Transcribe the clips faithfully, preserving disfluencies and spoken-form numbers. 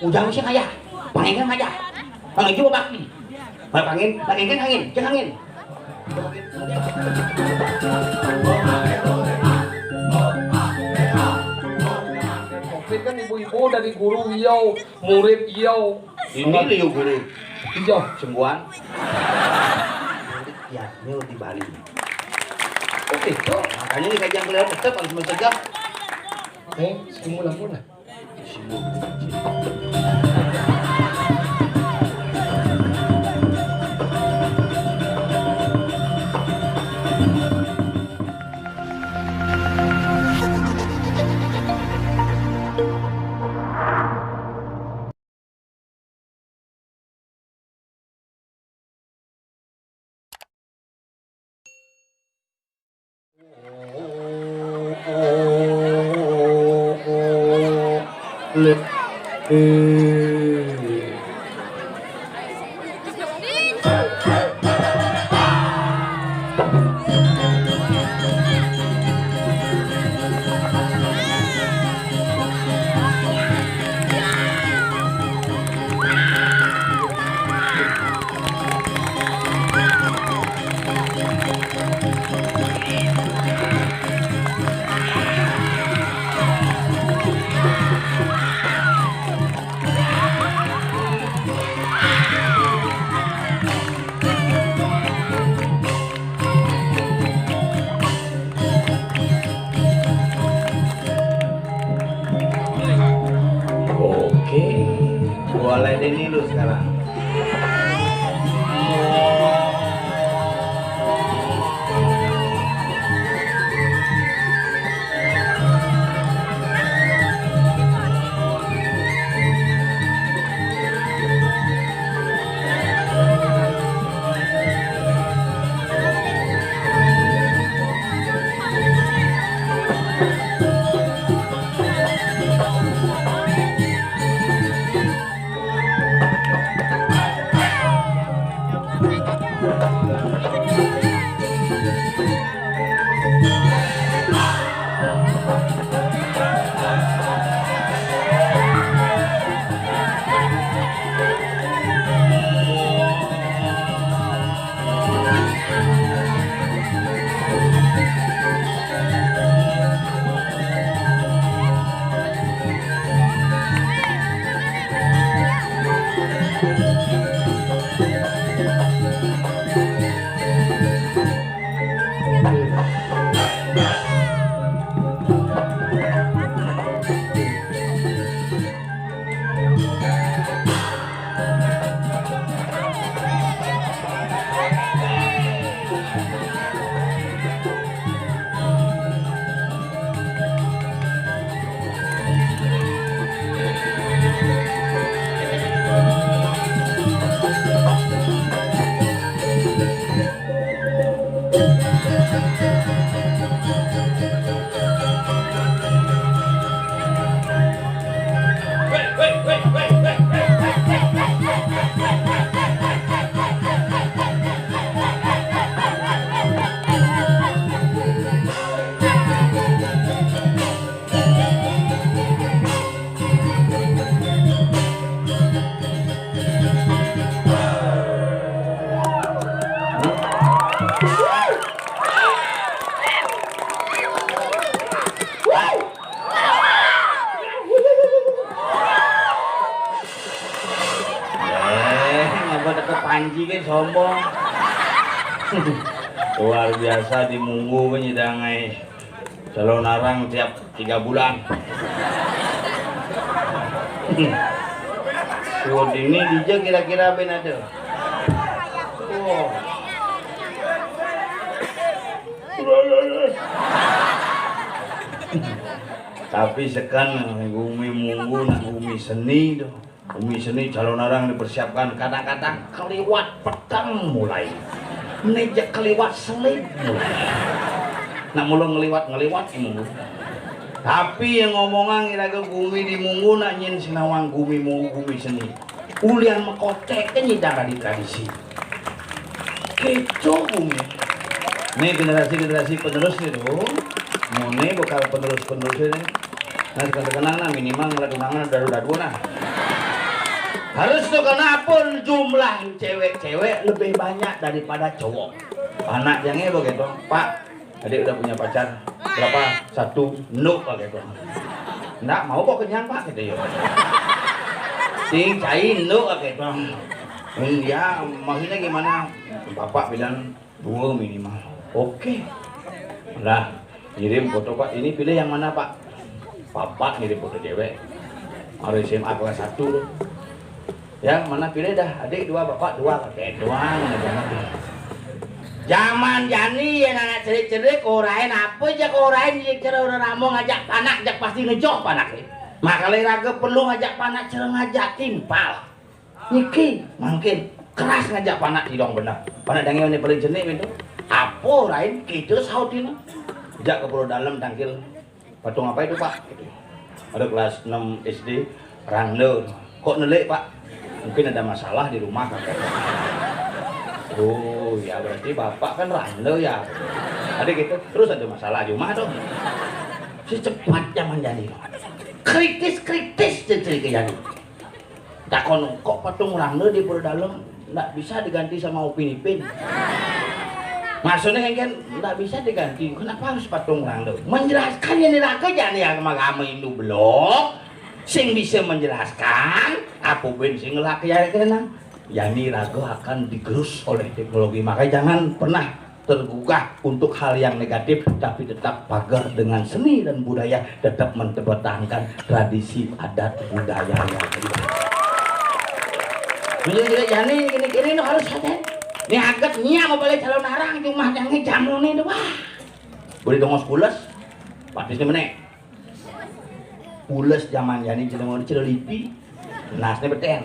Ujang sih ngayah. Pangéngkén ngayah. Pangéngkén bakti. Pangin, pangéngkén angin, cék angin. Covid kan ibu-ibu dari guru iyo, murid iyo. Ini liu guru. Iya, sembuhan. Ya, ini di Bali. Oke, tuh, makanya ini kajian kelihatan tetap harus mencegah. Eh, semula-mula. Oke, boleh deh nih lu sekarang. Eh, ngapa deket Panji kan sombong. Luar biasa di Munggu kan nyidang ai. Calonarang tiap tiga bulan. Suud ini dija kira-kira ben ada. Wah. Tapi seken gumi Munggu nak gumi seni tu. Gumi seni Calonarang dipersiapkan, kadang-kadang keliwat peteng mulai. Né ja keliwat selip mulai. Nak mula ngeliwat-ngeliwat Munggu. Tapi yang ngomongang iraga gumi di Munggu nak nyin sinawang gumi Munggu gumi seni. Ulian makotek kan nyidang adi tradisi. Kéto gumi. Né generasi-generasi penerus né tu. Moné bakal penerus-penerus né. Nah, sekarang kenang nah minimal ngeliat undangan dadu-dadu nah. Harus tuh, kenapa jumlah cewek-cewek lebih banyak daripada cowok? Anak yang begitu, Pak, adik udah punya pacar berapa? Satu. Nuk, begitu. Nggak mau kok, kenyang, Pak, gitu ya. Sing cai nuk, begitu. Iya, maksudnya gimana? Bapak bilang dua minimal. Oke. Lah, ngirim foto, Pak. Ini pilih yang mana, Pak? Bapak ngirim foto cewek. Harus S M A kelas satu tuh. Ya, mana pilih dah. Adik dua, bapak dua. Pakai doang. Zaman jani ya, anak cerik-cerik, korain apa aja, korain, cerik-cerik orang ramong ngajak panak, jak pasti ngejoh panak. Maka raga perlu ngajak panak, cara ngajak timpal. Niki mangkin keras ngajak panak, idong bener. Panak dangin ini paling jenik itu. Apa lain kita sautin? Jak ke Pura Dalem tangkil. Patung apa itu, Pak? Gitu. Ada kelas enam S D, rangda. Kok nelik, Pak? Mungkin ada masalah di rumah, Pak. Oh ya, berarti Bapak kan rangda ya. Ada gitu, terus ada masalah di rumah tuh. Secepat zaman jadi. Kritis-kritis jadi. Takon, kok patung rangda di Pura Dalem nggak bisa diganti sama Upin Ipin? Maksudnya kan, kan nggak bisa diganti. Kenapa harus patung rangda? Menjelaskan yang dilakukan, jangan yang agama Hindu belum. Sing bisa menjelaskan, apa ben sing laki ya kenang. Yani raga akan digerus oleh teknologi. Makanya jangan pernah tergugah untuk hal yang negatif, tapi tetap pagar dengan seni dan budaya, tetap mempertahankan tradisi adat budaya yang kita. Jadi, jadi, yani gini-gini no harus ada. Ini aget nya mau balik calon arang, cuma yang jamu nih, wah. Boleh dongos pules, patis nih meneh. Pules zaman yani, celengor celelipi. Nasnya beten.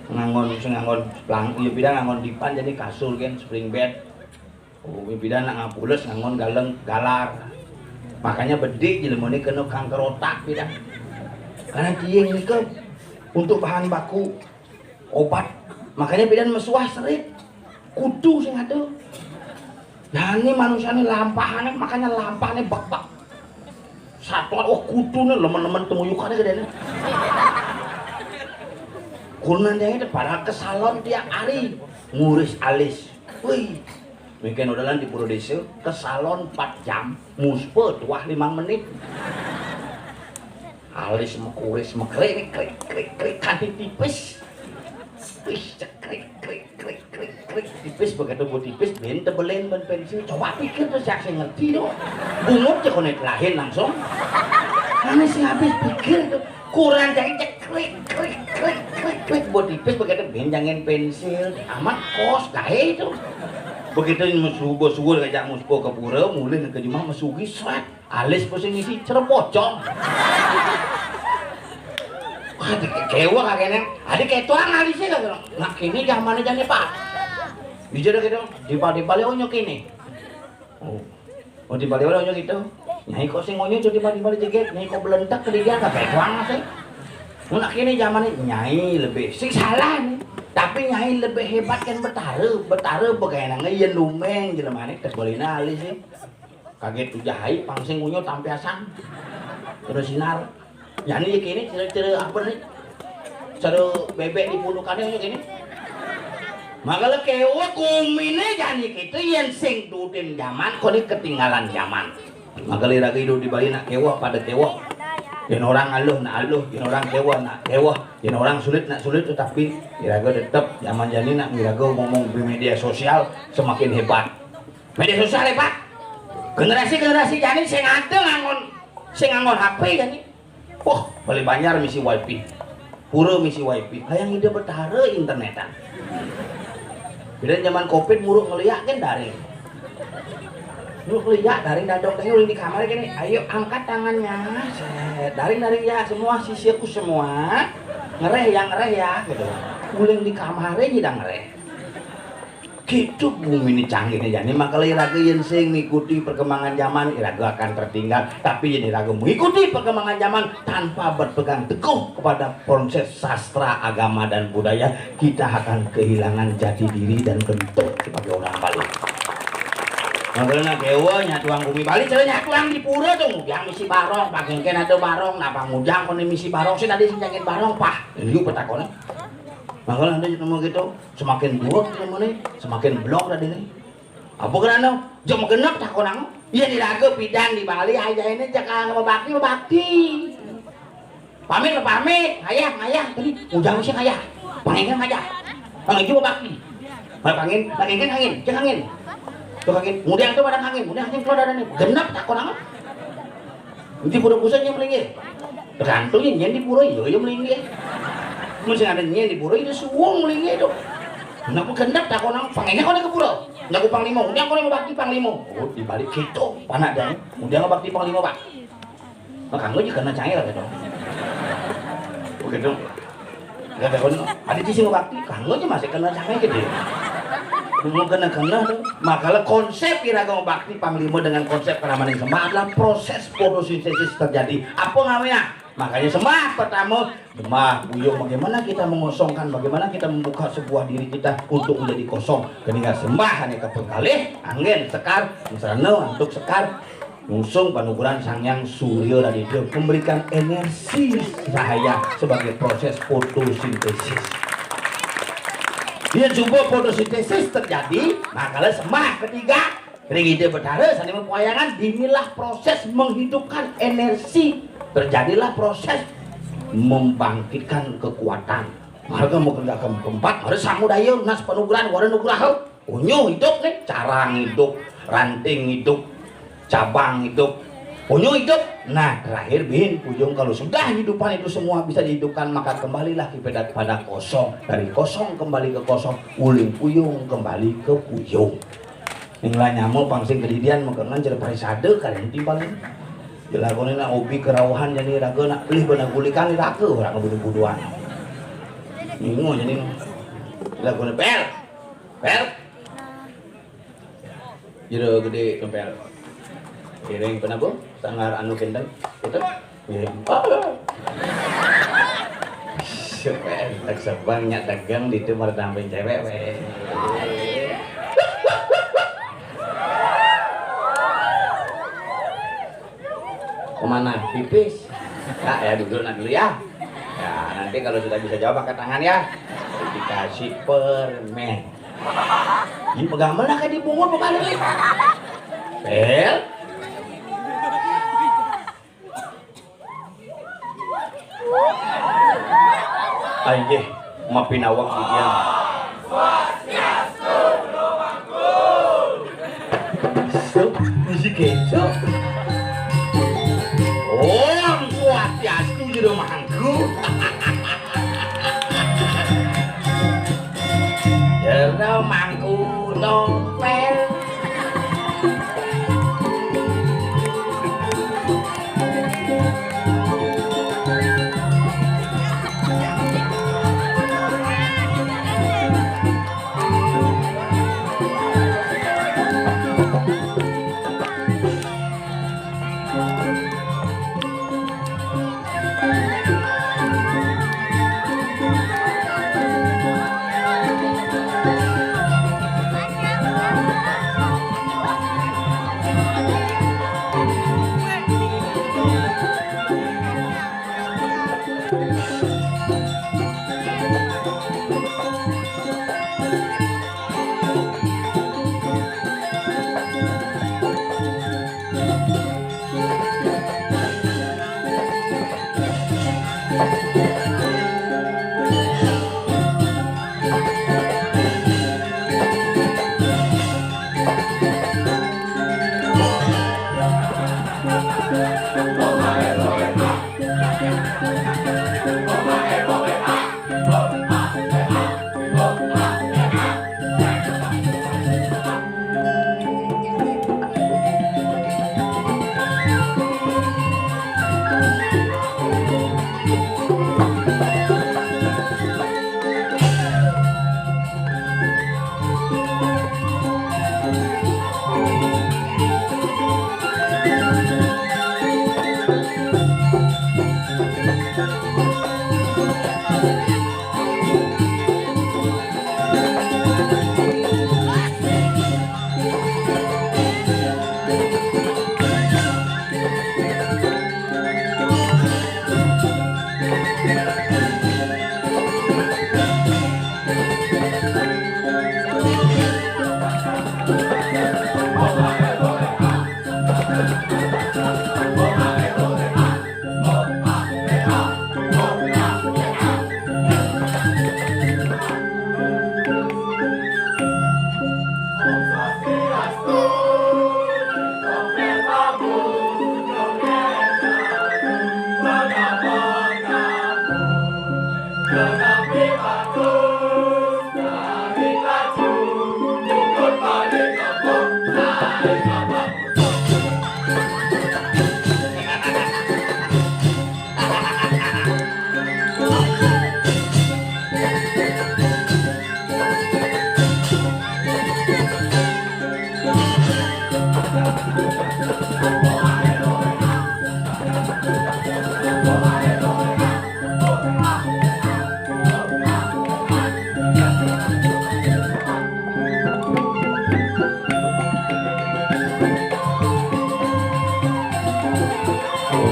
Nganggon, sing nganggon pelang, iya, pida nganggon dipan, jadi kasur kan, spring bed. Oh, pida nak ngapules nganggon galeng galar. Makanya bedik jelema ni kena kanker otak pida. Karena tiing ni ke untuk bahan baku obat. Makanya pida mesuah serit. Kutu sing ada. Nah, ini manusia ni lampahane, makanya lampahane bek-bek. Satu, oh, kutu ni lemen-lemen temuyukannya gede ni. Kurnan dia itu pada ke salon tiap hari ngurus alis. Wih, mungkin udah di Pura Desa ke salon empat jam, muspe tuah lima menit. Alis mekuris mekrik ni, krik krik krik, kanti tipis. Wih, cekrik krik krik krik krik, tipis begitu, buat tipis, ben tebelin, ben pensil. Coba pikir tuh, siapa yang ngerti tuh? Bungut ya konek lahir langsung. Mana sih habis pikir tuh? Kurang dari cekrik krik krik krik krik, buat tipis begitu, ben jangan pensil. Amat kos gahe itu. Begitu musuh, bos subuh ngajak musuh ke pura, mulih ke jumah mesugi, seret. Alis pusing isi, cerep pocong. Wah, kecewa kakeknya. Ada ketuang alisnya kagak? Nah, kini zamannya jadi, Pak. Dijero gitu, tiba-tiba le onyok ini. Oh. Oh, tiba-tiba le onyok gitu. Nyai kok sing onyok tuh tiba-tiba jeget, nyai kok belentek ke dia, kagak ketuang sih. Nah, kini zamannya nyai lebih sing salah nih. Tapi nyai lebih hebat kan betara, betara bagaimana yen lumeng jelemane tebolina alis sih. Kaget tuh jahai, pangsing unyu tampiasan. Terus sinar. Yani kini cere-cere apa nih? Cere bebek di pundukannya unyu kini. Maka le kewa kumine yani kita yang sing dutin zaman, kok ini ketinggalan zaman. Maka le raga hidup di Bali nak kewa pada kewa. Yen orang aluh nak aluh, yen orang kewa nak kewa, yen orang sulit nak sulit, tetapi iraga tetap zaman jani nak iraga ngomong di media sosial semakin hebat. Media sosial hebat. Generasi-generasi jani sing ada nganggon, sing nganggon H P jani. Wah, balik Banjar misi wifi. Pura misi wifi. Hayang ida betara internetan. Bila zaman covid muruk ngeliak kan daring. Muruk ngeliak daring, dadok tanya uling di kamar gini, "Ayo angkat tangannya." Set. Daring, daring ya semua, sisiku semua. Ngereh ya, ngereh ya gitu. Uling di kamar aja dah ngereh. Gitu bumi ini canggihnya jani, maka iraga yen sing ngikuti perkembangan zaman, iraga akan tertinggal. Tapi yen iraga mengikuti perkembangan zaman tanpa berpegang teguh kepada proses sastra, agama, dan budaya, kita akan kehilangan jati diri dan bentuk sebagai orang Bali. Mangkana kéweh nyatuang bumi Bali, cara nyatuang di pura tuh, ngujang misi barong, pangéngkén ada barong, napa ngujang koné misi barong, sih tadi sing nyangin barong, pah. Yuk petakoné. Mangkana ada nemu gitu, semakin dua kita mana, semakin blok tadi nih. Apa kerana? Jam genep takonang. Iya di raga pidan di Bali, aja ini cakang bakti, bakti. Pamit lah pamit, ngayah, ngayah, tadi ngujang sih ngayah. Pangéngkén ngayah. Pangéngkén bakti. Pangin, pangéngkén angin, cék angin. Tuh angin, kemudian tuh pada angin, kemudian angin keluar dari ini. Genep takonang. Di pura pusat nya melinggih. Tergantung nya nyén di pura, iya, iya melinggih. Mun sing ada nyén di pura, iya suwung melinggih tuh. Nah, ku genep takonang, pangéngkén koné ka pura. Nah, ku panglima, kemudian koné bakti panglima. Oh, di Bali gitu, panak dang. Kemudian bakti panglima, Pak. Nah, kanggo aja kena cair gitu. Begitu. Gak ada kono. Ada di sini bakti, kanggo aja masih kena cair gitu. Mau kena-kena tuh. Makalah konsep iraga bakti panglima dengan konsep keramaning sembah adalah proses fotosintesis terjadi. Apa namanya? Makanya sembah pertama, sembah buyung, bagaimana kita mengosongkan, bagaimana kita membuka sebuah diri kita untuk menjadi kosong. Ketika sembah hanya kepekalih, angin sekar, misalnya untuk sekar, ngusung panukuran Sang Hyang Surya Raditya, memberikan energi cahaya sebagai proses fotosintesis. Dia coba fotosintesis terjadi, makalah sembah ketiga, ring Ida Betara, sani mempuayangan, dinilah proses menghidupkan energi, terjadilah proses membangkitkan kekuatan. Marga mau keempat, harus samudaya, nas panukuran, wara nugraha. Unyuh hidup nih, carang hidup, ranting hidup, cabang hidup, unyuh hidup. Nah, terakhir bin puyung, kalau sudah hidupan itu semua bisa dihidupkan, maka kembalilah kita pada kosong. Dari kosong kembali ke kosong, uling puyung kembali ke puyung. Ning lah nyama pang sing kedidian, maka ngan cara parisada kali ini timpal ini. Jelakoné nak obi kerauhan jadi raga nak pelih bana gulikan raga orang budu-buduan. Bingung jadi. Jelakoné pel. Pel. Jero gedé tempel. Iring kenapa? Sanggar anu kinten. Itu. Iring. Sepel, tak sebang nyak dagang di itu mardamping cewek wé. Kemana? Pipis. Kak, ya duduk nak dulu ya. Ya, nanti kalau sudah bisa jawab angkat tangan ya. Dikasih permen. Ini pegamel lah kayak dibungut bukan lagi. Pel. Ayo, mapinawak di dia. Sup, misi kecap. Om Swastiastu, jero mangku. Jero mangku nompel.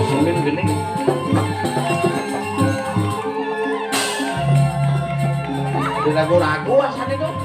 Simin gini. Ada ragu-ragu asane kok.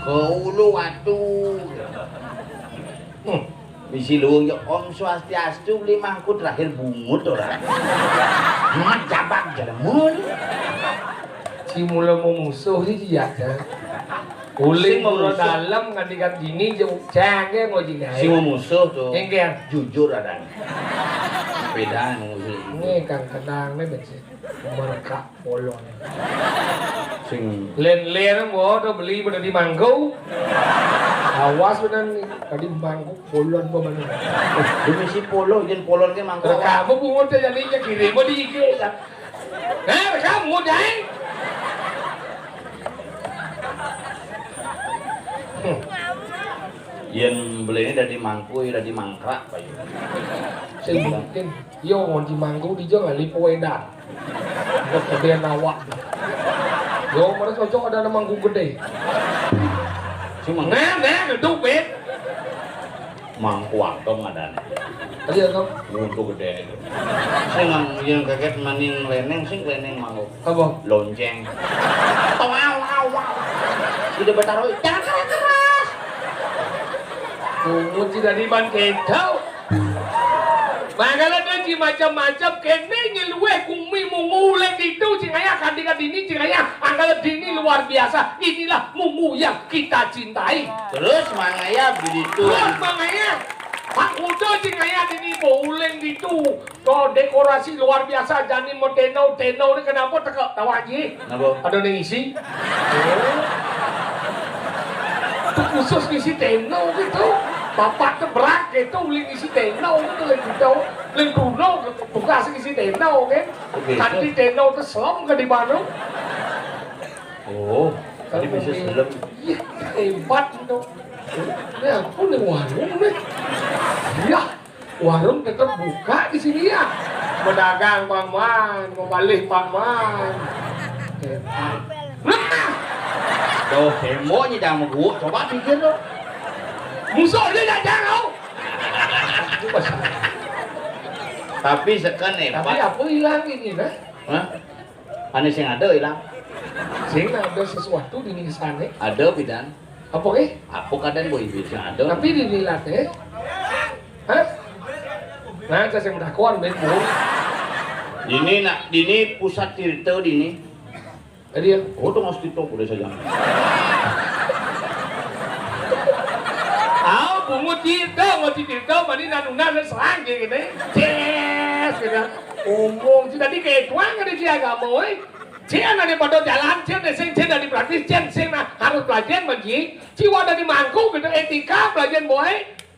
Ke ulu watu. Hmm. Misi luwung ya Om Swastiastu, beli mangku terakhir bungut ora. Amat jabang jelema. Si mula mau musuh ni dia. Uling mula dalam ngandikan dini je ucang ke ngoji gae. Sing mau musuh tuh. Engker. Jujur adanya. Beda mau musuh. Ini kang kenang ni becik. Mereka polon. Sing len-len mau tu beli pada di mangku. Awas benar ni. Tadi mangku polon apa mana? Demi si polo, jen polon ke mangku. Kamu bungut aja ni, ya kirim di I G ya. Nah, kamu dai. Yen beli ini dari mangku, ya dari mangkrak, Pak. Sing mungkin, yo, mau di mangku di jo ngali pewedan. Kegedean awak. Yo, mana cocok ada nama mangku gede. Cuma nah, nah, duduk, bet. Mangku Ageng adane. Iya, Kang. Untuk gede itu. Sing yang kaget maning leneng, sing leneng mangku. Apa? Lonceng. Wow, wow, wow. Udah bertaruh, jangan keras-keras. Bungut sing dadi ban kedo. Mangkala dadi macam-macam kene nyelueh kumi mungu uling ditu sing ayah kandika dini sing ayah angkala dini luar biasa. Inilah mungu yang kita cintai. Terus mangaya beli tu. Terus mangaya. Pak Udo sing ayah dini bo uling ditu. Kok dekorasi luar biasa jani mau tenau, tenau ni kenapa teka tawa ji? Napa? Ada ning isi. Tu khusus ngisi tenau gitu. Bapak tu berat gitu, uling ngisi tenau gitu, uling gitu. Uling kuno buka sing ngisi tenau kan. Oke. Kanti tenau tu selem ke di mana? Oh, tadi bisa selem. Iya, hebat itu. Ya ampun, yang warung ni. Ya. Warung tetap buka di sini ya. Berdagang Paman, mau balik Paman. Nah! Tuh, temboknya jangan mengguk. Coba pikir lo. Musuh dia jangan tahu. Tapi sekan hebat. Tapi apa hilang ini, nah? Hah? Ane sing ada ilang. Sing ada sesuatu di ningsane. Ada pidan. Apa ke? Apa kadang boy bisa ada. Tapi di nilatnya. Hah? Nah, saya sing dakuan, Ben, Bu. Dini nak, dini pusat tirta dini. Jadi ya, oh, tuh mesti tok udah saja. Ah, bungut tirta, mau tirta, mani nanuna serang gitu. Ces, gitu. Omong, si tadi kayak tuang ada si agama, woi. Cien ada pada jalan, cien ada sing, cien ada praktis, cien sing nah harus pelajaran bagi. Ciwa dari mangku gitu, etika pelajaran boy.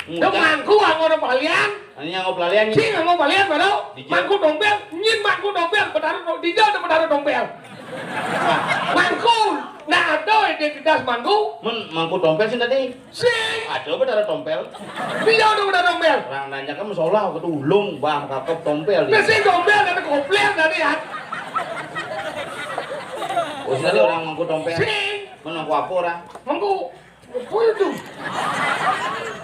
Dong mangku anggo palian. Ini anggo palian. Cing anggo palian baru. Mangku dompel, nyin mangku dompel, bedaru dijauh ada bedaru dompel. Mangku, nah ada identitas mangku. Men mangku dompel sih tadi. Sing. Ada bedaru dompel. Dijauh ada bedaru dompel. Orang nanya kan musola waktu ulung bah kakep dompel. Nah sing dompel ada kopler tadi ya. Oh, sih tadi orang mangku dompel. Sing. Men mangku apa orang? Mangku. Apa itu?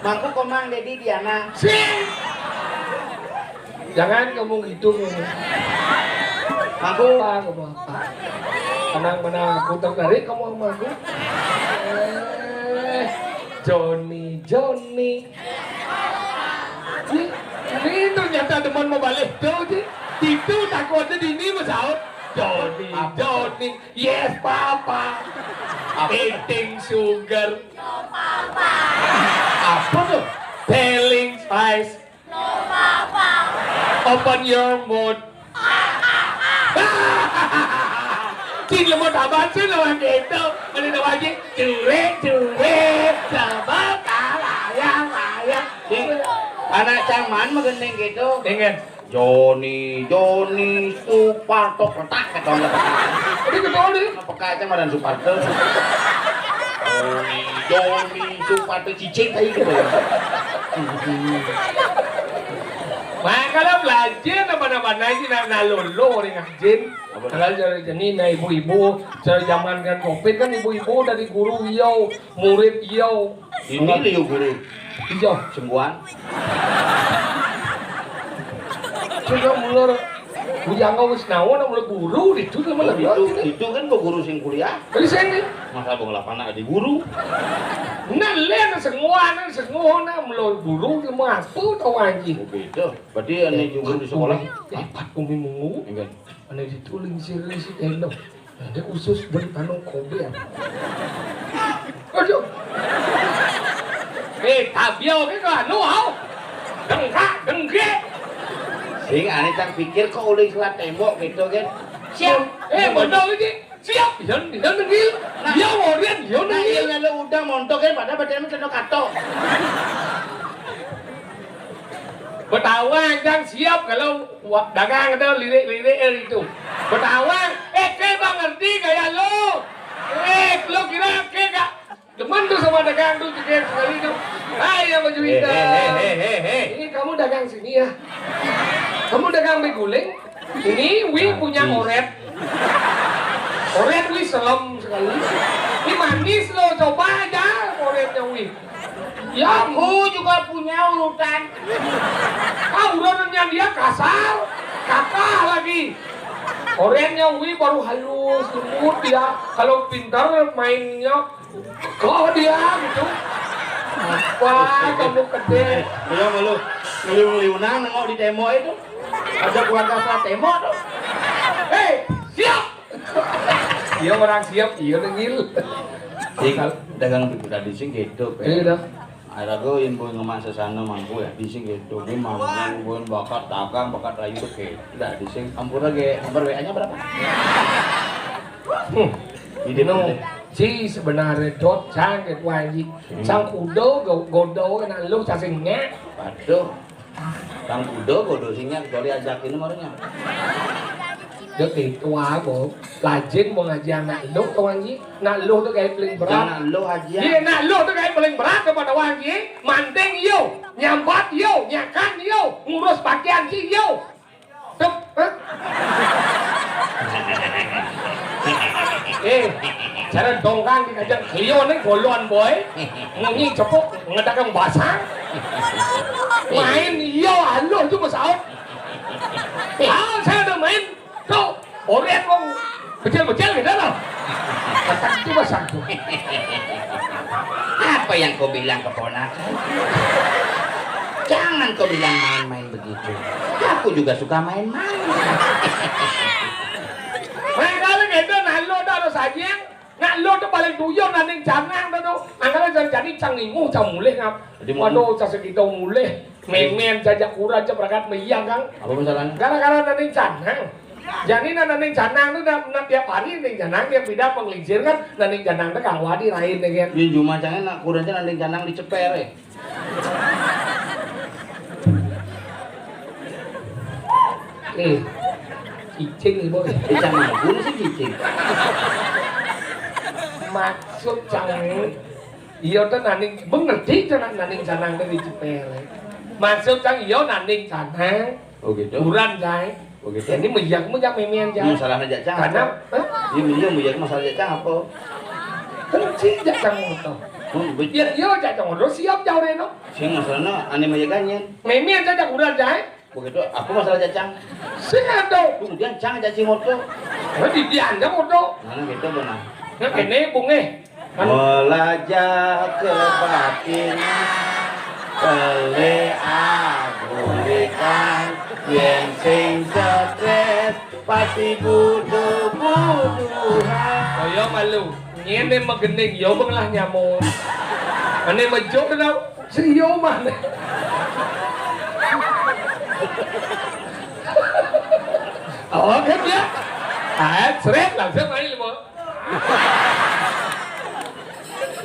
Mangku komang Dedi Diana. Sing. Jangan ngomong gitu ngomong. Mangku. Apa ngomong apa? Tenang mana aku tertarik kamu sama aku. Eh, Joni, Joni. Ini, ini ternyata demen mau balik tuh sih. Itu takutnya di ini mau saut. Joni, Joni. Yes, Papa. Eating sugar. No, Papa. Apa tuh? Telling lies. No, Papa. Open your mouth. Cing lemot abang sih lawan gitu. Mana ada lagi? Cure, cure, coba kalayang, layang. Anak caman mah gendeng gitu. Ingat. Joni, Joni, Suparto, ketak, ketok, ketok. Ini ketok nih. Apa kaca madan Suparto? Joni, Joni, Suparto, cicing kayak gitu. Makanya belajar apa-apa aja nak nalolo ring anjing. Kalau cara jenis nah ibu-ibu, cara zaman kan covid kan ibu-ibu dari guru iyo, murid iyo. Ini liu guru. Iya, sembuhan. Sudah mulur bujangga wis nawon mulur guru itu sama lagi. Itu itu kan kok guru sing kuliah. Di sini. Masa bang lapan ada guru. Nah, len sengoan sengoan mulur guru cuma aku tau anjing. Oh, beda. Berarti ane juga di sekolah. Empat kumi mungu. Enggak. Ane dituling sirih si eno. Nanti khusus beli anu kobe ya. Aduh. Eh, tabia oke ke anu au. Dengkak, dengke. Sing ane cang pikir kok oleh selat tembok gitu kan. Siap. Eh, bener ini. Siap. Yang yang nengil. Nah, yang orian, yang nah, nengil. Yang lalu udah montok kan pada badan kena kato. Betawa yang siap kalau wa- dagang ada lirik-lirik itu. Betawa, eh ke bang ngerti gaya lo. Eh lo kira ke gak demen tuh sama dagang tuh juga sekali tuh. Hai ya baju hitam. Ini kamu dagang sini ya. Kamu dagang mie guling. Ini Wi punya oret. Oret Wi selem sekali. Ini manis lo, coba aja oretnya Wi. Ya, aku juga punya urutan. Ah, urutannya dia kasar, kakah lagi. Oretnya Wi baru halus, lembut dia. Kalau pintar mainnya, kok dia gitu. Wah, kamu gede. Belum lu, ngeliu-ngeliu nang nengok di tembok itu. Ada keluarga setelah tembok tuh. Hei, siap. Iya orang siap, iya nengil. Sing dagang buku tadi sing gitu. Iya dah. Ada gue yang gue ngemas sesana mangku ya, di sing gitu. Gue mangku, gue bakat dagang, bakat rayu tuh kayak. Udah di sing ampura ge, nomor W A-nya berapa? Hmm. Ini no. Si sebenarnya dot sang gitu anjing. Sang kudo godo kena lu cacingnya. Aduh. Bang Udo bodoh sinya kecuali ajakin nomornya. Dek itu aku. Lajin mau ngaji anak lu tuh anjing. Nak lu tuh kayak paling berat. Jangan lu aja. Iya, nak lu tuh kayak paling berat kepada wangi. Manting yo, nyambat yo, nyakan yo, ngurus pakaian si yo. Tuh, hah? Eh, cara dongkang di kajang Clio nih boloan boy. Munyi cepuk ngedagang basang. Main iya halus tuh pesawat. Ah, saya udah main. Tuh, oren wong. Kecil-kecil gitu loh. Kata itu bahasa aku. Apa yang kau bilang, keponakan? Jangan kau bilang main-main begitu. Aku juga suka main-main. Main kali gitu, nah lu udah harus aja. Nah lu tuh paling tuyul nanding canang tuh, tuh. Angkala jangan jadi cang ningu, cang mulih ngap. Jadi mau Waduh, cang segitu mulih. Memen jajak kurang aja berangkat meyang, Kang. Apa masalahnya? Gara-gara nanding canang. Jadi nanding canang tuh na, na tiap hari nanding canang yang pindah penglincir kan, nanding canang tuh Kang Wadi lain ya kan. Di rumah canang nak kurang aja nanding canang diceper ya. Eh, cicing nih, Boy. Eh, jangan guna sih cicing. Maksud cang, iya tuh nanding, mengerti tuh nanding canang tuh diceper. Maksud cang, iya nanding canang. Oh gitu. Kurang, Cai. Oh gitu. Ini meyang, meyang memen, Cai. Masalahnya aja cang. Karena, hah? Iya, iya, meyang masalah aja cang apa? Kan sih aja cang moto. Oh, betul. Ya, iya aja cang moto, siap jauh reno. Sing masalahnya, aneh meyang ganyan. Memen aja kurang, Cai. Begitu, aku masalah cacang. Sing ada. Kemudian cang caci moto. Nah, di dia aja moto. Mana gitu benar. Nah, ini bunge. Melajah kebatinan, pelih aburikan, yen sing stres, pasti butuh-butuhan. Kaya malu. Ngene megening, ya wong lah nyamuk. Ane mejuk tau. Sing yo mah. Oh, kan ya. Ah, seret langsung main lho.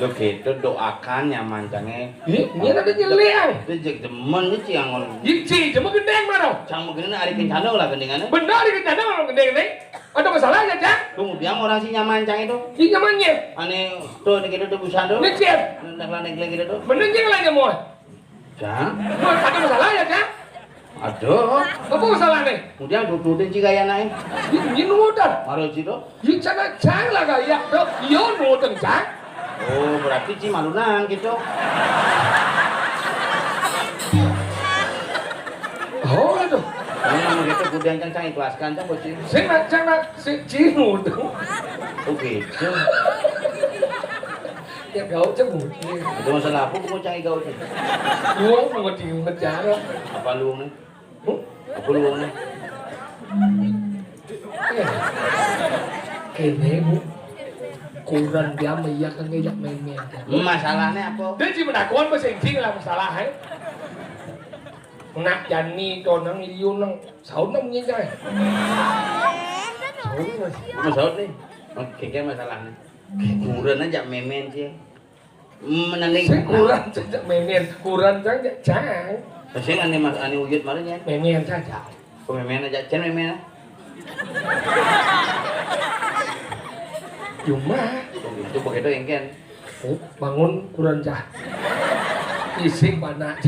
Lo gitu doakan nyaman cange. Ih, ini ada nyeliang. Itu jek demen iki yang ngono. Iki cuma gendeng mana? Cang begini hari kencana lah gendengane. Bener hari kencana kalau gendeng nih. Ada masalah ya, Cang? Tunggu, dia orang si nyaman cang itu. Si nyamannya? Ane tuh nih gitu tuh busan tuh. Ngecil. Ndak laneng gitu tuh. Bener dia lah nyamuk. Cang? Ada masalah ya, Cang? Aduh. Apa masalah nih? Kemudian tututin si gaya naik. Ini nudan. Baru situ. Ini cara Cang lah gaya. Tuh, yo nudan, Cang. Oh, berarti ci malu nang gitu. Oh, itu. Ini gitu kemudian kan cang ikhlaskan cang bocil. Sing nak cang nak si ci mudu. Oh gitu. Ya kau cang mudu. Itu masalah apa mau cang kau sih? Gua mau di penjara. Apa lu nih? Huh? Apa lu nih? Kene, Bu. Kurang dia meyakkan ngejak main-main. Masalahnya apa? Dia cuma dakuan bahasa Inggris lah masalah, eh. Nak jani to nang liu nang saun nang nyegai. Saun nang. Apa saun nih? Oke, kan masalahnya. Kurang aja memen sih. Menanding. Sing kurang cang memen, kurang cang cang. Sing ane mas ane uyut mari ya. Memen saja. Kok memen aja cen memen. Cuma. Itu begitu engken. Oh, bangun kurang cah. Ising panak.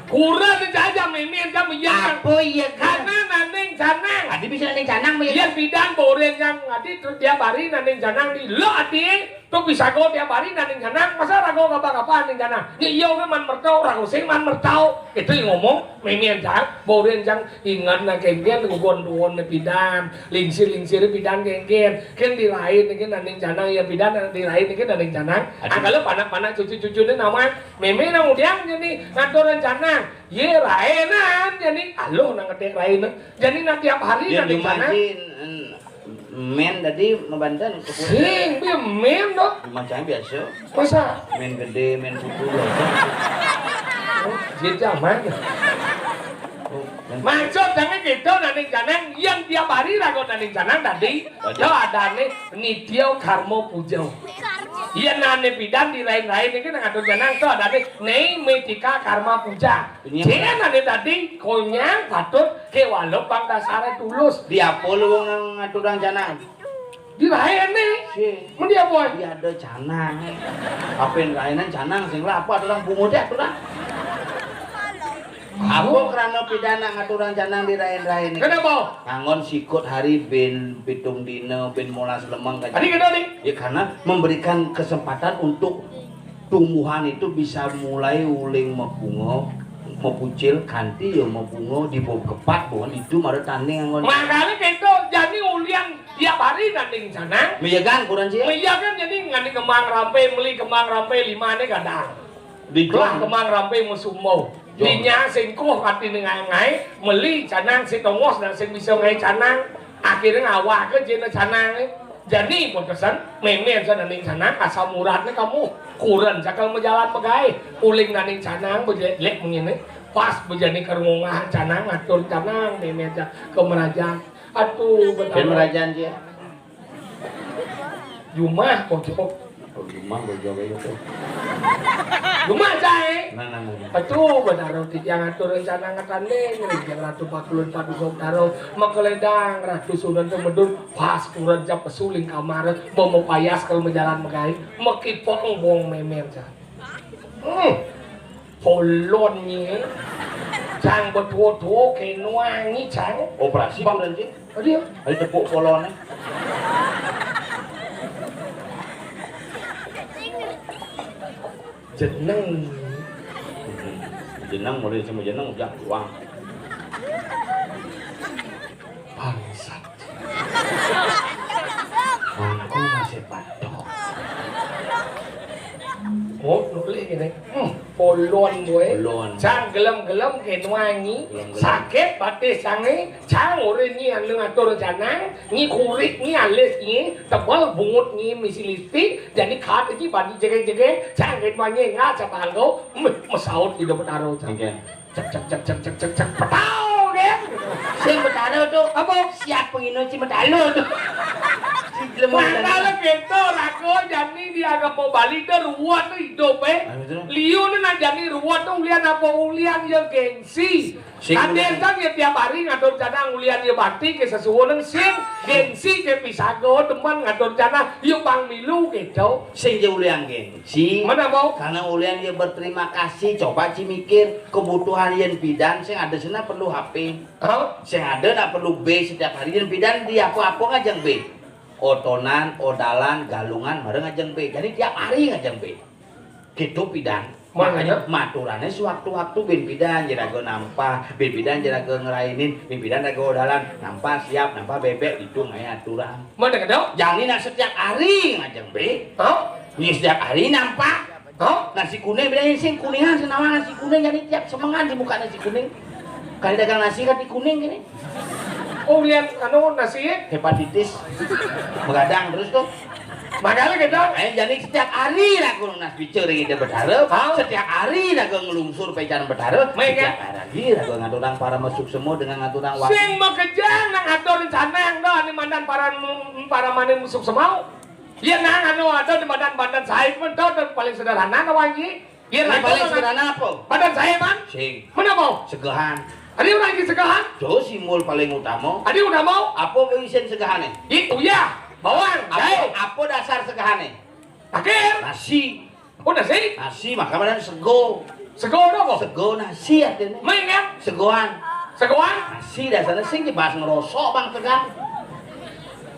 Kurang saja memen kamu ya. Apa iya kan? Karena nanding canang. Adi bisa nanding canang ya. Iya bidan boren yang adi terus tiap hari nanding canang di lo adi. Tuh bisa kau tiap hari nanding canang, masa rago kapan-kapan nanding canang? Ya iya kan man mertau, rago sing man mertau. Itu yang ngomong, mimian cang, borin cang, ingat na kengken, gugon duon ne pidan, lingsir-lingsir pidan kengken, ken di lain ne ken nanding canang, ya pidan di lain ne ken nanding canang. Angkala panak-panak cucu-cucu ne nama, meme nang udiang jadi ngatur rencana, ye raenan jadi, aluh nang ngetik raenan, jadi na tiap hari nanding canang. Men tadi ngebanten ke putih. Sing, dia men dong. Macam biasa. Masa? Men gede, men putu biasa. Oh, dia zaman. Oh, men- Maksud jangan gitu, nanding canang yang tiap hari rago nanding canang tadi. Aduh. Yo ada nih, nityo karmo pujo. Iya nane pidan di lain-lain ini nang atur canang tuh ada nih, nei metika karma puja. Iya. Jangan ada tadi, konyang patut ke walau pang dasare tulus. Di apa lu wong nang ngaturang canang? Di lain nih. Si. Mun di apa? Di ada canang. Apain layanan canang sing lah apa orang pungut ya orang. Apa karena pidana ngaturang canang di lain-lain? Kenapa? Kangon sikut hari bin pitung dina bin molas lemeng kan. Tadi kena nih. Ya karena memberikan kesempatan untuk tumbuhan itu bisa mulai uling mabunga, mapucil kanti ya mabunga di bawah kepat bukan itu mara tanding angon. Makanya kita jadi ulian Tiap hari nanding canang. Miyagan kurenan, Ci? Miyagan, jadi nganti kemang rampe, meli kemang rampe lima né gadang. Di Lah kemang rampe mesumbo. Jong. Dinya sing kuh ati ngaé-ngaé, meli canang sing tongos dan sing bisa ngaé canang. Akhirnya ngawak ké jena canang. Jadi putusan, mémén sa nanding canang, asam uratné kamu. Kurenan cakal majalan magaé. Uling nanding canang, bejék-jék menginé. Pas bejani kerungah canang, ngatur canang, mémén sa ke merajang. Aduh, Kén betara. Merajang, Ci? Jumah, pojok. Oh, jumah, pojok itu. Jumah, Cai. Nah, nah, nah, nah. Aduh, betara, titiang atur rencana ngetanding, rinjang ratu pakulun paduka betara, makeledang, ratu sunan temedun, pas kurenan jap pesuling kamar, mau payas kalau majalan magaé, makipok embong mémén, Cai. Hmm. Polon nyé. Cang betuo-tuo kéné wangi, Cang. Operasi Ba- kurenan, Ci? Aduh. Ari tepuk polonné. Jeneng. Jeneng, mulai sama jeneng, udah buang. Bangsat. Mangko masih patok. Oh, nulis gini. Hmm, polon gue. Polon. Cang gelem-gelem ke nuangi. Gelem-gelem. Sakit batis sange. Cang ore nyi anu ngatur canang. Nyi kurik, nyi alis, nyi tebal, bungut, nyi misi lipstik. Jadi kat iki badi jege-jege. Cang ke nuangi nggak catanggo. Meh, mesaut di dapat aro, Cang. Oke. Cek, cek, cek, cek, cek, cek, cek, petau, kan? Sing betara tuh, apa? Siap pengino si betara tuh. Si jelema Mangkala tadi. Gitu, raga jani di agama Bali tuh ruwet tuh hidup, eh. Nah, betul. Liu nih nah jani ruwet tuh ulian apa ulian ya gengsi. Sing Kadén ulian. Kan ya tiap hari ngatur canang ulian ya bakti ke sesuwunan sing gengsi ke pisaga demen ngatur canang ya bang milu gitu. Sing ya ulian gengsi. Si. Mana mau? Karena ulian dia berterima kasih, coba ci mikir kebutuhan yén pidan sing ada sana perlu H P. Hah? Sing ada nak perlu B setiap hari yén pidan di apa-apa ngajeng B. Otonan, odalan, galungan, bareng ngajeng B. Jadi tiap hari ngajeng B. Gitu pidan. Makanya? Makanya maturannya sewaktu-waktu bin pidan jeraga nampah, bin pidan jeraga ngerainin, bin pidan jeraga odalan, nampah siap, nampah bebek, itu ngaé aturan. Mana kata? Jani nak setiap hari ngajeng B. Hah? Ini setiap hari nampah. Hah? Nasi kuning, beda sing kuningan, senawan nasi kuning, jadi tiap semengan di muka nasi kuning. Kali dagang nasi kan di kuning gini. Oh, lihat anu nasi ya? Hepatitis. Begadang terus tuh. Makanya kita. Eh, jadi setiap hari lah kudu nas bicara kita berharap. Hah? Setiap hari lah gue ngelungsur pecahan berharap. Main, kan? Setiap hari lah gue ngaturang para masuk semua dengan ngaturang waktu. Sing mau kejang nang atur canang doh, ini mandan para para mani masuk semua. Iya, nang anu ada di badan-badan saya pun tahu dan paling sederhana kawan ini. Iya, ini paling sederhana apa? Badan saya, Bang. Sing. Mana mau? Segahan. Ada orang lagi segahan? Itu simbol paling utama. Ada udah mau? Apa isian segahannya? Itu ya, bawang, apa, jahe. Apa dasar segahannya? Akhir. Nasi. Oh, nasi? Nasi, maka badan sego. Sego ada apa? Sego nasi artinya. Main ya? Segoan. Segoan? Nasi dasarnya sing dibahas ngerosok, Bang, segan.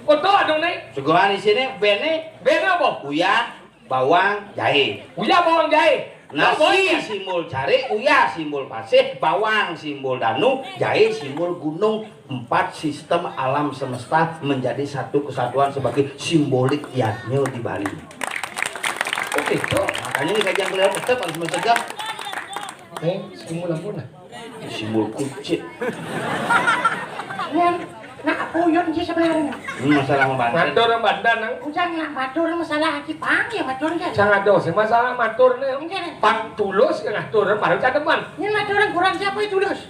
Oh, tuh, aduh, nih. Segoan di sini, bene. Bene apa? Uyah, bawang, jahe. Uyah, bawang, jahe. Nasi simbol cari, uyah simbol pasih, bawang simbol danu, jahe simbol gunung. Empat sistem alam semesta menjadi satu kesatuan sebagai simbolik yadnya di Bali. Oh, gitu. Makanya ini kajian beliau tetap harus mencegah. Eh, simbol apa nah? Simbol kucit. Nah, apa yon sih sebenarnya? Ini masalah sama Banten. Matur sama Banten, nang. Ujang nak matur masalah aki pang ya matur kan? Jangan dosa masalah matur nih. Oke. Pang tulus yang ngatur baru cademan. Ini matur kurang siapa itu tulus?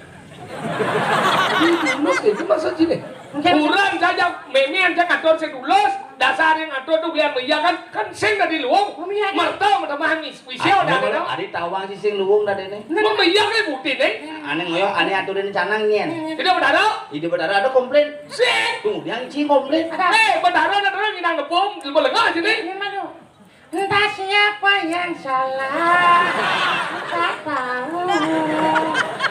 Ih, tulus itu maksud sini. Mungkin kurang saja, meme aja ngatur sing tulus, dasar yang ngatur tuh biar iya kan, kan sing dari luwung. Oh, iya, kan? Merta mata manis, wisi. Ah, udah ada. Ada tawang sih sing luwung tadi nih. Mau iya kan bukti nih. Aneh ngoyo, aneh aturin canang nyen. Tidak benar. Tidak benar ada komplain. Sing. Tuh, yang cing komplain. Eh, benar ada orang yang ngepung, di belengah sini. Ini mana? Entah siapa yang salah, tak tahu.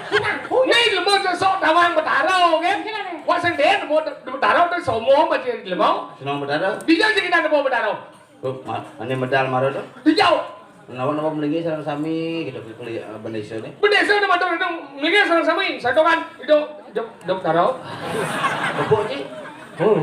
Kita punya. Nih, lu mau sok tawang Betara, kan? Gimana? Wah, sing den mau Betara tuh somo apa sih, lu mau? Senang Betara. Dia sih kita mau Betara. Tuh, ma-, ini medal maro tuh. Dijauh. Kenapa, kenapa melinggi sareng sami gitu, beli, eh, bendesa nih? Bendesa udah matur itu melinggi sareng sami. Satu kan, itu, itu, itu Betara. Kebuk, Ci. Hmm.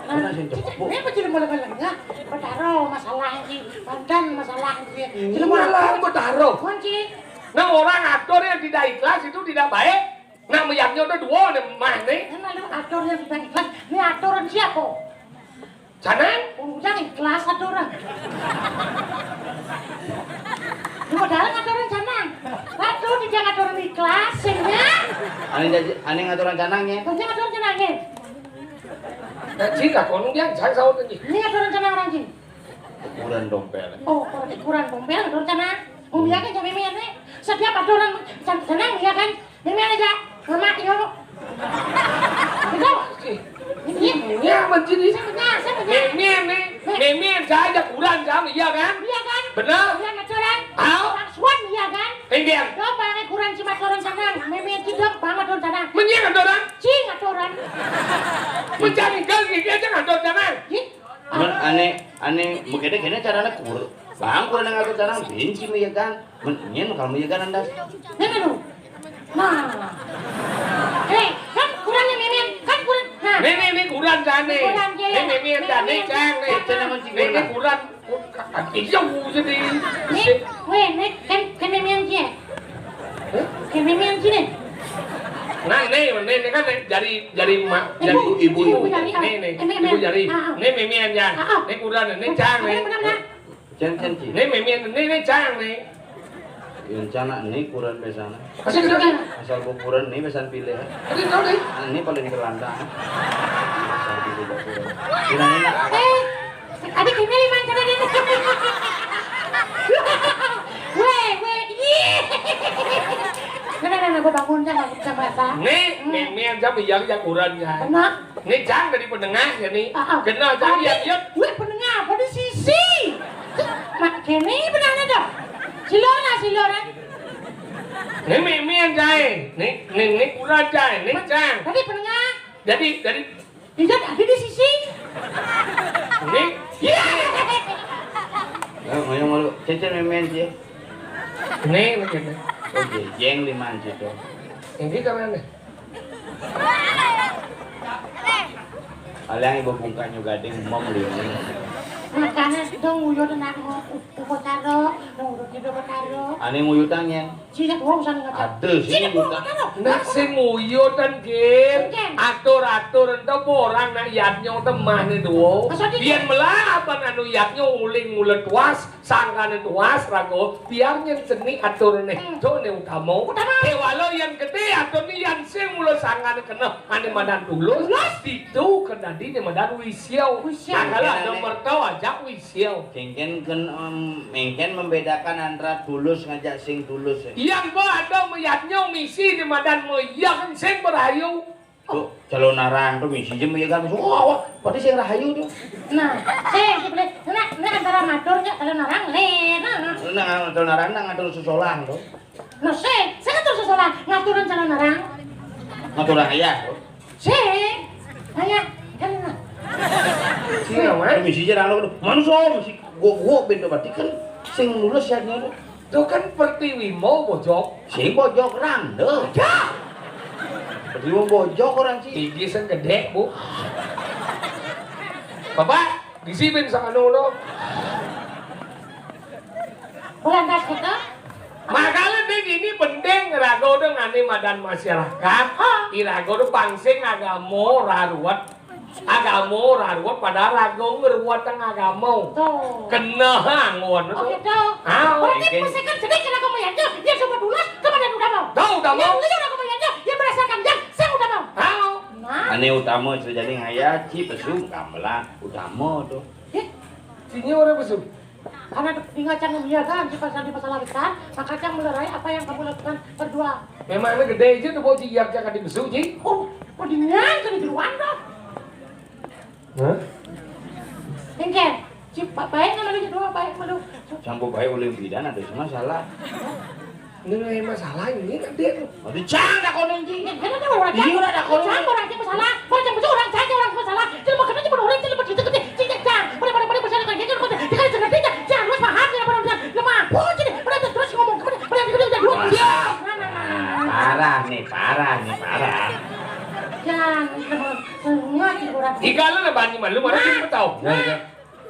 Nah, sing cepet, Bu. Ini apa jadi mulai-mulai? Betara masalah iki, banten masalah iki. Jadi mulai Malah betara. Kunci. Nah, orang atur yang tidak ikhlas itu tidak baik. Nah, meyaknya udah dua nih, mah nih. Ini lalu atur yang tidak ikhlas. Ini aturan siapa? Canang? Wong ikhlas aturan. Lu padahal ngaturan canang. Waduh, tidak ngaturan ikhlas, sing ya. Ane jadi, ane ngaturan canang ya. Banyak ngaturan canang ya. Nah, cik, aku nunggu yang saya sahur lagi. Ini ngaturan canang orang cik. Ukuran dompel. Oh, ukuran dompel, ngaturan canang. Ngomong ya kan jam ini, setiap aturan can-, canang ya kan. Mimian aja, lemak yo. Itu. Iya, iya, betul ini. Saya punya, saya punya. Mimian nih, mimian saya aja kurang sama, iya kan? Iya kan? Benar. Iya, ngaturan. Au. Orang suan, iya kan? Mimian. Yo, pakai kurang cuma turun sana. Mimian tidak, banget turun sana. Menyang aturan. Cing, aturan. Mencari geng, ini aja ngatur sana. Ih, Cuman ane, ane, mungkin kene carane kur-, bang, kurang ngatur carane benci mi ya kan. Men-, nyen kalau mi ya kan andas. Nene lu. Nah. Eh, kan kurangnya Mimin, kan kurang. Nah. Nih, nih, nih, kurang jane. Kurang, iya, iya. Nih, Mimin, Mimin, jane, Mimin. Cang, nih. Itu namanya Nih, nih, kurang. Kurang. Iya, jadi. Nih, weh, nih, kan, kan Mimin aja. Hah? Kan Mimin aja nih. Nah, nih, nih, nih kan nih, jari, jari ma-, Ibu, jari ibu, ibu, ibu jari. Nih, nih, Ini, ibu ini. jari. Ah, ah. Nih, Mimin ya. Ah, ah. Nih, kurang, nih, Cang, nih. Benar, benar, benar. Cen, cen, Ci. Nih, Mimin, nih, nih, Cang, nih. Yang cana nih kuran besan. Kasih ke sana. Asal kukuran nih besan pilih. Tadi tahu nih. Ah, ini paling terlantar. Asal pilih kukuran. Ini, ini, Eh, tadi gini lima cara dia. Weh, weh, iya. Nah, nah, nah, nah, gua bangun, jangan, jangan basah. Nih, Hmm. Mimin jam iya, ya, kuran, ya. Benar. Nih, Cang, dari penengah, ya, nih. Ah, ah. Kena, Cang, Tapi, ya, ya. Gue penengah apa di sisi? Mak, kene benar dong. Silora, silora. Nih, Mimin, Cang. Nih, nih, nih, kuran, Cang. Nih, Cang. Tadi penengah. Jadi, jadi Iya, tadi di sisi. Nih. Iya. Nah, ngomong malu. Cen, cen, Mimin, Ci. Nih, nih, nih. Oke, jeng lima, Ci, tuh. Ini karena nih. Aliang ibu bungkanya gading, mom lini. Makanya dong, uyut anak mau upo taro, dong, udah tidur taro. Ane nguyutang, Nyen. Sini, gua usah ngerti. Ada, sini, Sini, gua gua taro. Nak sing nguyutan, Gin. Oke. Atur-atur ento orang nak yatnya temah nih, duo. Maksudnya Biar gini. Melah apa anu yatnya uling mula tuas, sangkane tuas, rago. Biar nyen seni atur nih. Hmm. Tuh nih utama. Utama. Eh, walau yang gede atur nih yang sing mula sangkane kena. Ane madan tulus. Tulus. Itu kendadi nih madan wisiau. Wisiau. Nah, kalau ada Kene. Mertau aja wisiau. Kengken ken, em, mengken membedakan antara tulus ngajak sing tulus, ya. Iya, gua ada meyatnya misi di madan mo iya kan sing berayu. Tuh, calon narang tuh misi je meyat kan. Wah, wah, berarti sing rahayu tuh. Nah, sing, boleh. Nah, nah, antara matur ya, kalau narang, le, nah. Nah, calon narang, nah, ngatur sesolang tuh. Nah, sing, saya ngatur sesolang, ngaturan calon narang. Ngatur ayah tuh. Sing, ayah, kan nah. Sing, Nah, misi je rano tuh. Manusia, misi gua, gua bento berarti kan sing lulus ya, tuh. Tuh kan pertiwi mau bojok. Sing bojok rando. Ya. Pertiwi mau bojok orang sih. Tinggi sing gede, Bu. Bapak, gisi bin sama nono. Bulan tas kita. Makanya ding ini penting rago dong ane madan masyarakat. Irago dong pangsing agama raruat. Agama raruat padahal rago ngeruat teng agama. Tuh. Kena hangon Oh, tuh. Gitu. Ah, Berarti Mungkin. Pasti kan sedih kena kamu ya. Dia, dia semua dulu, kamu dan udah mau. Tahu udah mau. Dia udah kamu ya. Dia berdasarkan dia, saya udah mau. Ah. Nah. Ane utama cerita jadi ngaya ci pesu gamelan utama tuh. Eh, Sini orang pesu. Karena di ngacang dia kan, di pasal, di pasal besar, maka yang melerai apa yang kamu lakukan berdua. Memang ini gede aja tuh bocil yang jangan dibesu, Ji. Oh, kok dingin jadi duluan dong. Hah? Engke, si Pak baik nama dia dua baik malu. Sampo baik oleh bidan ada cuma salah. Ini masalah ini kan dia tuh. Aduh, jangan tak kono, Ji. Ini kan orang Iya, udah tak kono. Jangan orang yang masalah. Orang yang masalah, orang saya orang masalah. Jadi mau kena cuma orang yang lebih gitu gitu. Cing cang. Pada pada pada masalah kan gitu. Dia kan cengar dia. Jangan lupa paham dia pada udah lemah. Oh, jadi pada terus ngomong kepada pada pada pada dua. Iya. Nah, nah, nah, nah. Parah nih, parah nih, parah. Jangan. Kalau na bani malu, mana kita tahu? Ya, ya.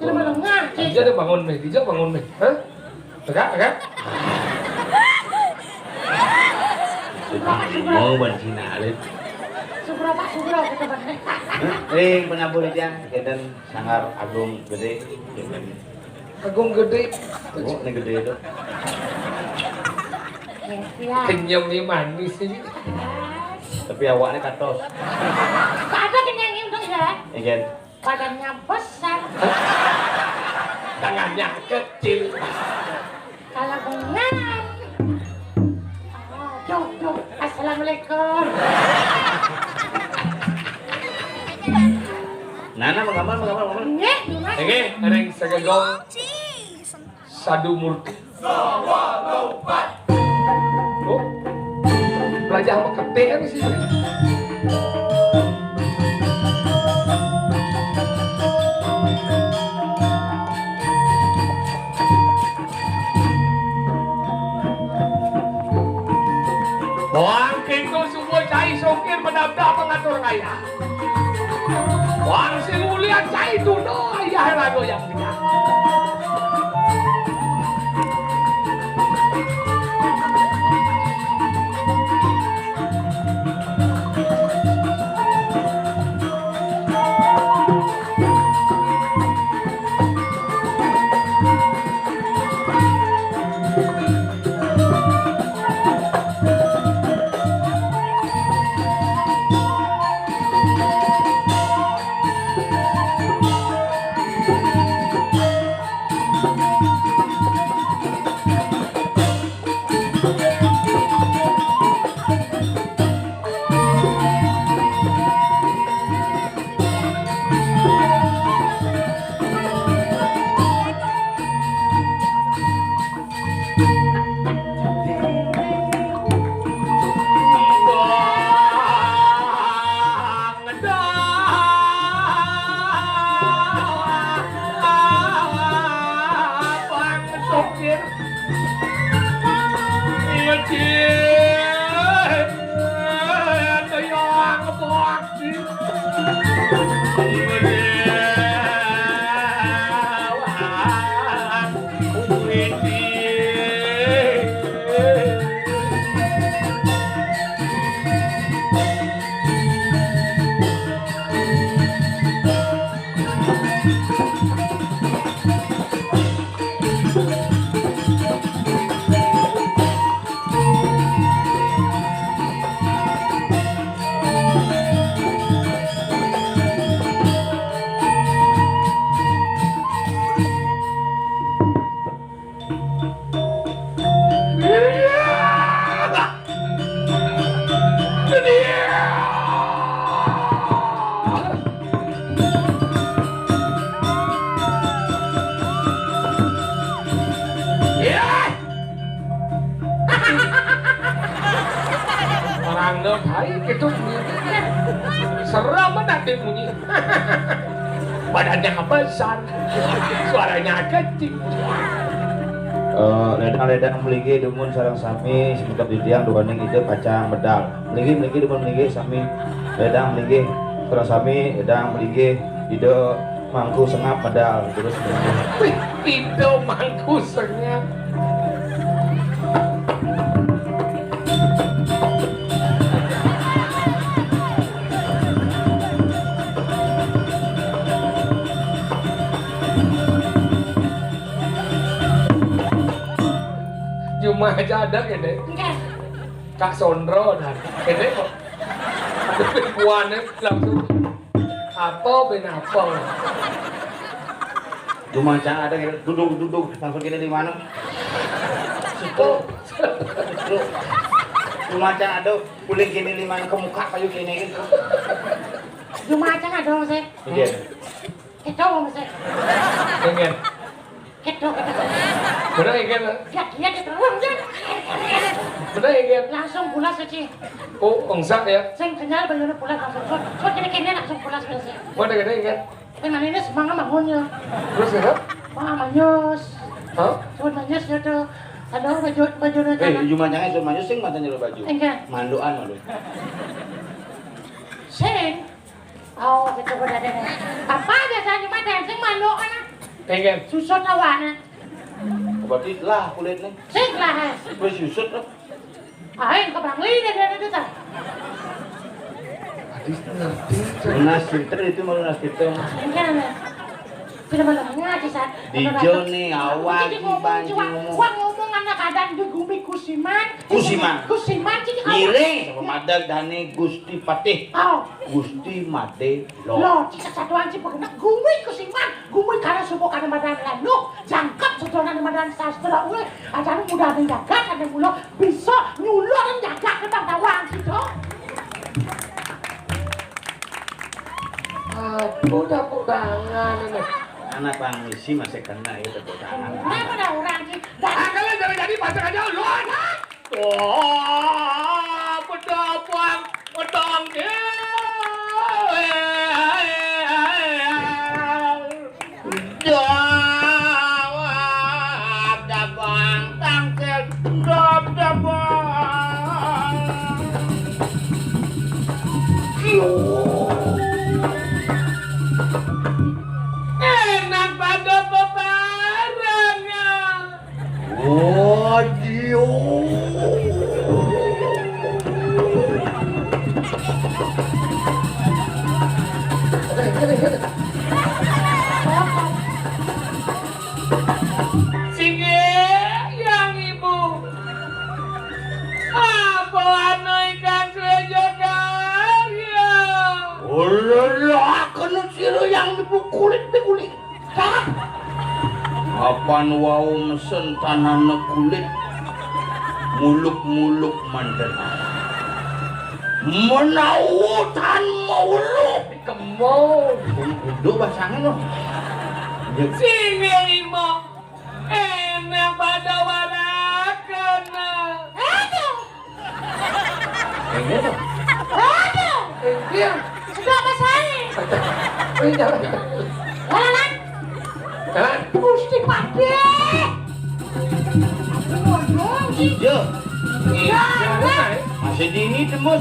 Jangan malu ngah, Cik. Dia ada bangun meh, dia bangun meh. Hah? Tegak, tegak. Mau ban Cina, Lin. Sugro, Pak, sugro, gitu, Pak. Eh, penabur aja, dan sangar agung gede. Agung gede. Oh, ini gede itu. Ya, ya. Kenyemnya manis ini. Tapi awaknya katos. Ada kenyangnya udah ya? Iya. Badannya besar. Tangannya kecil. Kalau bunga. Oh, duh, duh. Assalamualaikum. Nana, menggambar, menggambar, menggambar. Nggih, Mas. Nggih, ring sagegong Sadu Murti. Oh, belajar sama ketik kan di sini. Wah, kita semua cai sokir menabrak mengatur kaya. Wah, si mulia cai tuna, ayah lagu yang kenyang. Orang dong, hai, gitu. Serem banget dia bunyi. Badannya besar, suaranya kecil. Eh, ledang-ledang melinggih dumun sareng sami, semeton titiang duaning Ida Kacang Medal. Melinggih, melinggih dumun melinggih sami. Ledang melinggih sareng sami, ledang melinggih Ida Mangku Sengap medal, terus melinggih. Wih, Ida Mangku Sengap. Cuma aja ada gini. Enggak. Kak Sondro dan gini kok. Ada perempuannya langsung apa ben apa. Cuma aja ada gini, duduk, duduk, langsung gini di mana? Situ. Situ. Cuma aja ada, kulit gini di mana, ke muka kayu gini gitu. Cuma aja ada, Mas, eh. Iya. Gitu, Mas, eh. Pengen. Gitu, gitu. Bener ya, kan? Ya, dia gitu. Wah, dia. Bener ya, kan? Langsung pulas aja. Oh, engsak ya? Sing kenyal bayarnya pulas langsung. Kok, kok gini-gini langsung pulas, Mas, eh. Mana gede ya, kan? Kan ini semangat bangunnya. Terus ya, kan? Wah, manyus. Hah? Sun manyus ya tuh. Aduh, baju, baju Eh, kan. Cuma jangan sun manyus sing matanya lo baju. Enggak. Mandoan malu. Sing. Oh, gitu, bener deh. Apa biasanya mah dancing malu kan? Pengen. Susut awane. Berarti lah kulitnya. Sing lah, eh. Wis susut loh. Ayo, ke Bangli deh, dia itu, tah. Adis ngerti. Lunas filter itu mah lunas filter. Enggak, enggak. Tidak malu ngaji, Sat. Dijo nih, awak. Jadi ngomong, banci cuman, ngomong. Gua ngomong anak adan di gumi kusiman. Kusiman. Kusiman, jadi awak. Ngiring, sama madag dane Gusti Patih. Oh. Gusti Made Lo. Lo, cicak satuan sih, pokoknya gumi kusiman. Gumi karena subuh karena madan lanu. Jangkep setuan karena madan sastra. Weh, ajaran mudah ada jagat, ada mula. Bisa nyulur jagat ke bang tawang gitu. Aduh, udah pegangan ini. Anak pangisi masih kena ya tepuk tangan. Kenapa ada orang sih? Ah, kalau jadi-jadi pasang aja lu. Oh, bedabang, bedang dia. Dawab dabang tangkil, dawab dabang. Enak pada bebarengan. Oh, Dio. Singgih, yang ibu. Apa anu ikan suwe jogar ya? Ulala, kena sira yang ibu kulit be kulit. Apan wau mesen tanane kulit, muluk-muluk manten. Menawa tan mauluk. Kemo. Kudu basange lo. Singgih lima. Enak pada waraken. Aduh. Ini tuh. Aduh. Iya. Sudah apa saya? Iya. Jalan. Jalan. Gusti Patih. Aduh, aduh. Iya. Iya, iya. Masih dingin tembus.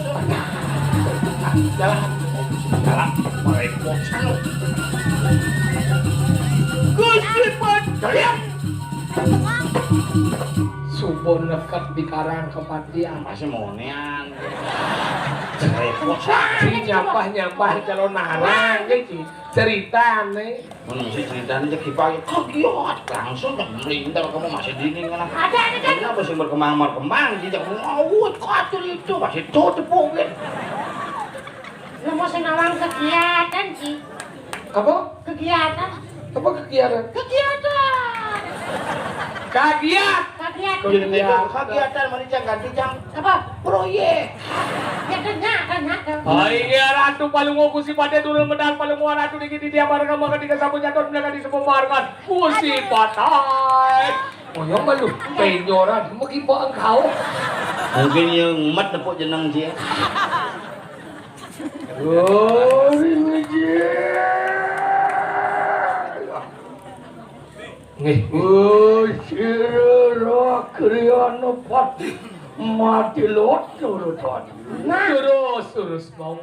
Jalan. Jalan. Mulai bocah. Gusti Patih. Subuh neket di karang kepatihan. Masih monean. Repot. Si nyampah-nyampah calon narang, ya, Ci. Ceritane. Mun mesti ceritane cek dipake kagiat, langsung cek melintir kamu masih dini ngene. Ada, ada, kan? Ini apa sih berkembang-berkembang, tidak mau kacau itu, masih tutup mungkin. Lu mau sing nawang kegiatan, Ci. Apa? Kegiatan. Apa kegiatan? Kegiatan. Kagiat. Kagiat. Kegiatan. Kagiatan, mari jang ganti jang. Apa? Proyek. Ya, tanya, tanya, tanya. Hai, ya, Ratu Palungo, Gusti Patih turun medal Palungo, Ratu dikit di tiap marga, maka tiga sapu jatuh, belaga di sepuluh marga. Gusti Patih. Oh, yang malu. Penyoran, mau kipa engkau. Mungkin yang emat nepuk jeneng dia. Oh, ini dia. Nggih. Oh, sira Kriana Patih mati lewat urutan. Nah. Terus, terus mau.